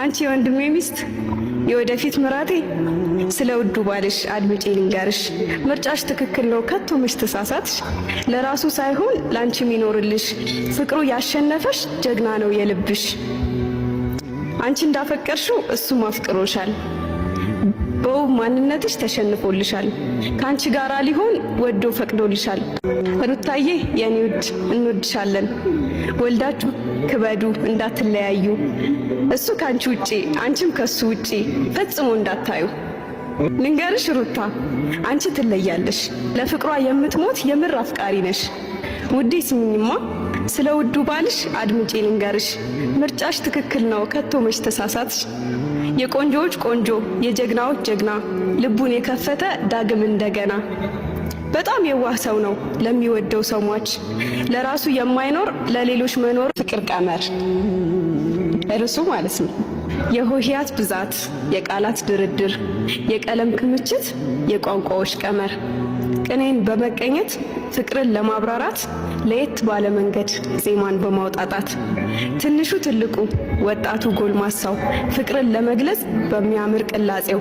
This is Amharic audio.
አንቺ የወንድሜ ሚስት፣ የወደፊት ምራቴ፣ ስለ ውዱ ባልሽ አድምጪ ልንገርሽ፣ ምርጫሽ ትክክል ነው፣ ከቶ መች ተሳሳትሽ? ለራሱ ሳይሆን ላንቺ የሚኖርልሽ፣ ፍቅሩ ያሸነፈሽ ጀግና ነው የልብሽ። አንቺ እንዳፈቀርሽው እሱም አፍቅሮሻል። በውብ ማንነትሽ ተሸንፎልሻል። ከአንቺ ጋራ ሊሆን ወዶ ፈቅዶልሻል። ሩታዬ የኔ ውድ፣ እንወድሻለን። ወልዳችሁ ክበዱ፣ እንዳትለያዩ። እሱ ከአንቺ ውጪ አንቺም ከሱ ውጪ ፈጽሞ እንዳታዩ። ልንገርሽ ሩታ፣ አንቺ ትለያለሽ። ለፍቅሯ የምትሞት የምር አፍቃሪ ነሽ። ውዴ ስሚኝማ፣ ስለ ውዱ ባልሽ አድምጪ ልንገርሽ፣ ምርጫሽ ትክክል ነው፣ ከቶ መች ተሳሳትሽ? የቆንጆዎች ቆንጆ፣ የጀግናዎች ጀግና፣ ልቡን የከፈተ ዳግም እንደገና። በጣም የዋህ ሰው ነው፣ ለሚወደው ሰው ሟች፣ ለራሱ የማይኖር ለሌሎች መኖር። ፍቅር ቀመር እርሱ ማለት ነው። የሆሄያት ብዛት፣ የቃላት ድርድር፣ የቀለም ክምችት፣ የቋንቋዎች ቀመር፣ ቅኔን በመቀኘት ፍቅርን ለማብራራት፣ ለየት ባለ መንገድ ዜማን በማውጣጣት፣ ትንሹ ትልቁ፣ ወጣቱ ጎልማሳው ፍቅርን ለመግለጽ በሚያምር ቅላጼው።